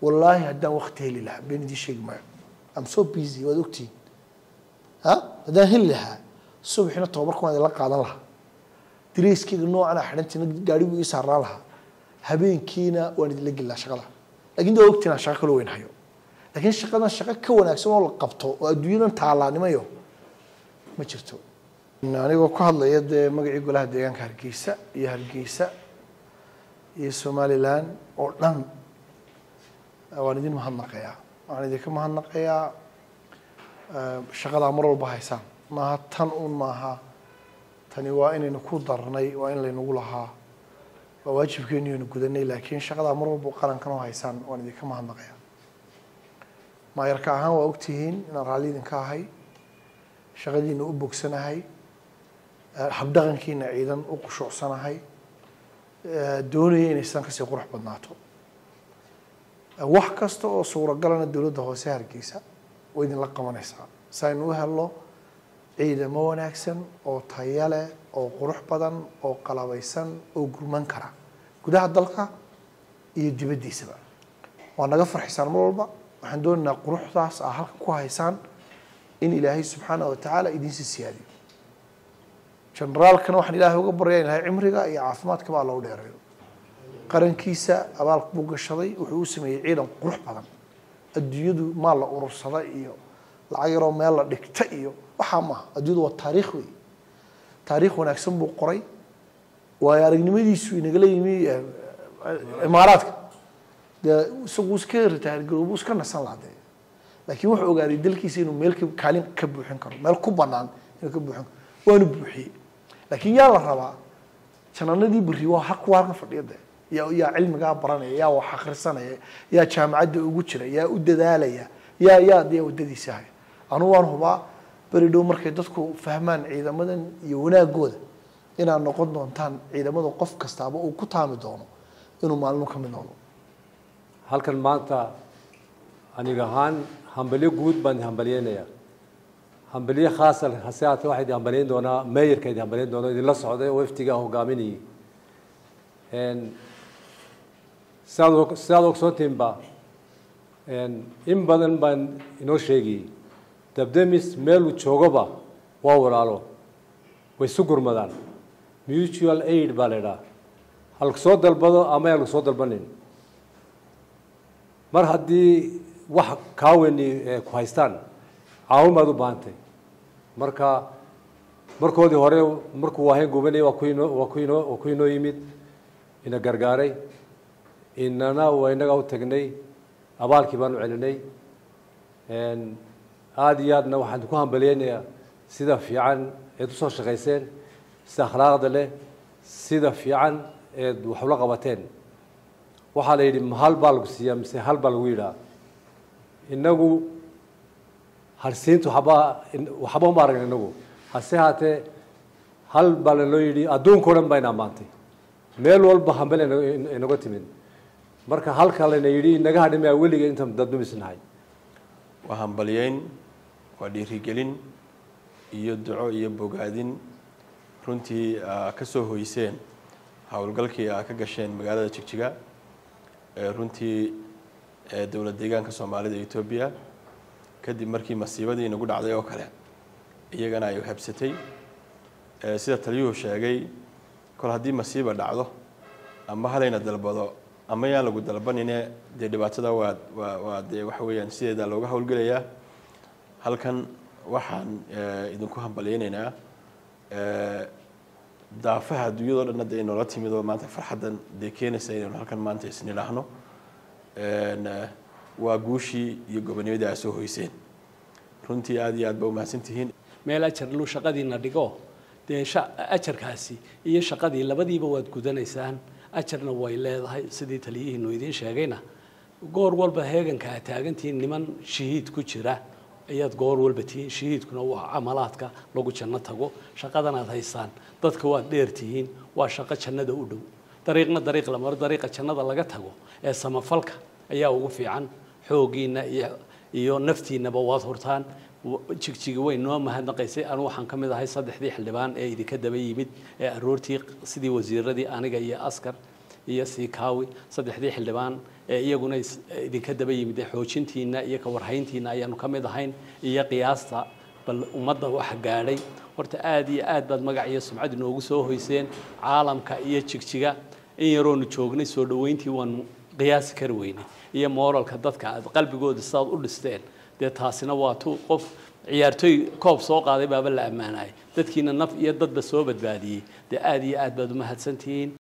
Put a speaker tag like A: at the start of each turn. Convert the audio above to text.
A: Wallaahi haddaan wakti heli lahaa, been idiin sheegi maayo, I'm so busy, waad ogtihiin. Ha, haddaan heli lahaa subaxina tababarka waan idinla qaadan lahaa, dareyskeyga noocana xidhantiina gaadhigu ii saarnaan lahaa, habeenkiina waan idinla geli lahaa shaqada. Lakin de waa ogtihiin aan shaqo kaloo weyn hayo, laakiin shaqadan shaqo ka wanaagsan oo la qabto oo adduunyadan taalaanimayo ma jirto. Anigoo ku hadlaya dee magacii golaha deegaanka Hargeysa iyo Hargeysa iyo Somaliland oo dhan, waan idin mahadnaqayaa. Waxaan idinka mahadnaqayaa shaqadaa mar walba haysaan. Maaha tan un, maaha tani, waa inaynu ku darnay, waa in laynagu lahaa, waa waajibkeenu aynu gudanay, laakiin shaqadaa mar walba qarankan oo haysaan waan idinka mahadnaqayaa. Maayarka ahaan waa ogtihiin inaan raalli idinka ahay, shaqadiina u bogsanahay, habdhaqankiina ciidan u qushuucsanahay, doonaya inay sidan kasii qurux badnaato. Wax kasta oo suuragalana dowladda hoose Hargeysa way idinla qabanaysaa si aynu u helno ciidamo wanaagsan oo tayo leh oo qurux badan oo qalabaysan oo gurman kara gudaha dalka iyo dibaddiisaba. Waa naga farxisaan mar walba. Waxaan doonaynaa quruxdaas aa halkan ku haysaan in Ilaahay subxaana wa tacaala idiinsii siyaadiyo. Generaalkana waxaan Ilaahay uga baryaa in Ilahay cimriga iyo caafimaadkaba Alla u dheereeyo. Qarankiisa abaal buu gashaday, wuxuu u sameeyey ciidan qurux badan. Adduunyadu maal la urursada iyo lacag yaroo meel la dhigta iyo waxaa maaha. Adduunyadu waa taariikh wey. Taariikh wanaagsan buu qoray, waayo aragnimadiisu inagala yimi Imaaraadka. Dee isagu iska retire garoobu, iska nasan lahaa dee, laakiin wuxuu ogaaday dalkiisa inuu meel kaalin ka buuxin karo, meel ku banaan inuu ka buuxin karo, waanu buuxiyey. Laakiin yaa la rabaa jananadii berri? Waa hak kuwa halkan fadhiya dee. Yaa cilmigaa baranaya? Yaa wax akhrisanaya? Yaa jaamacadda ugu jira? Yaa u dadaalaya? Yaa dee waddadiisa haya? Anugu waan hubaa beri dhow markay dadku fahmaan ciidamadan iyo wanaagooda inaad noqon doontaan ciidamada qof kastaaba uu ku taami doono inuu maalmo ka mid noqdo.
B: Halkan maanta aniga ahaan hambalyo guud baan idin hambalyeynayaa, hambalyo khaasa hase haatee waxaa idin hambalyeyn doonaa meeyarka idin hambalyeyn doona, idinla socday oo waftiga hogaaminayay. Sidaad ogsoontiinba, in badan baan inoo sheegayey, dabdemis meeluu joogoba waa walaalo, way isu gurmadaan. Mutual aid baa la idhaha. Halku soo dalbado ama yaan lagu soo dalbanin, mar haddii wax kaa weyni ku haystaan, caawin baad u baahantay. Marka markoodii hore markuu waahayn gubanayay, waa ku inoo yimid, ina gargaaray, inana waa inaga u tagnay, abaalkii baan u celinay. Aada iyo aadna waxaan ku hambaliyeynayaa sida fiican eed usoo shaqayseen, sida akhlaaqda leh, sida fiican eed wax ula qabateen. Waxaa la yidhi, ma hal baa lagu siiyaa mise hal baa lagu yidhaha? Inagu halsiintu waxba uma aragna inagu, hase haatee hal baa lanoo yidhi. Adduunka o dhan baa ina ammaantay, meel walba hambal inaga timid. Marka halka layna yidhi inaga hadhimaya weliga intaan daddumisnahay.
C: Waa hambalyeyn, waa dhiirigelin iyo duco iyo bogaadin runtii ka soo hoyseen howlgalkii aa ka gasheen magaalada Jigjiga ee runtii dowlad deegaanka Soomaalida Etoobiya, kadib markii masiibadii inagu dhacday oo kale iyagana ay habsatay. Sida taliyuhu sheegay, kol haddii masiiba dhacdo, ama halayna dalbado ama yaan lagu dalbanine, dee dhibaatada waa dee waxa weeyaan sideedaa looga howlgelayaa. Halkan waxaan idinku hambalyeynaynaa daafaha adduunyado dhanna dee inoola timid oo maanta farxaddan dee keenaysa inaynu halkan maanta isnidhaahno waa guushii iyo gobonimadii aa soo hoyseen. Runtii aada iyo aad ba umahadsan tihiin.
D: Meel ajar lu shaqadiina dhigo dee, ajarkaasi iyo shaqadii labadiiba waad gudanaysaan, ajarna way leedahay. Sidii taliyihiinu idiin sheegayna, goor walba heeganka aad taagantihiin niman shahiid ku jira ayaad goor walba tihiin. Shahiidkuna waa camalaadka lagu janno tago. Shaqadan aad haysaan dadka waad dheer tihiin, waa shaqo jannada u dhow. Dariiqna dariiq la maro, dariiqa jannada laga tago ee samafalka ayaa ugu fiican. Xooggiina iyo naftiinaba waad hurtaan. Jigjigi way noo mahadnaqaysay. Anu waxaan ka mid ahay saddexdii xildhibaan ee idinka daba yimid ee aroortii, sidii wasiiradii, aniga iyo Askar iyo Siikaawi, saddexdii xildhibaan ee iyaguna idinka daba yimid xoojintiina iyo ka warhayntiina ayaanu ka mid ahayn iyo qiyaasta bal ummadda waxa gaadhay. Horta aad iyo aad baad magac iyo sumcad inoogu soo hoyseen caalamka iyo Jigjiga. In yaroonu joognay soo dhoweyntii waanu qiyaasi kari weynay, iyo mooralka dadka aad qalbigooda sidaad u dhisteen. Dee taasina waa tu qof ciyaartooy koob soo qaaday baaba la ammaanayay, dadkiina naf iyo dadba soo badbaadiyey. Dee aad iyo aad baad umahadsantihiin.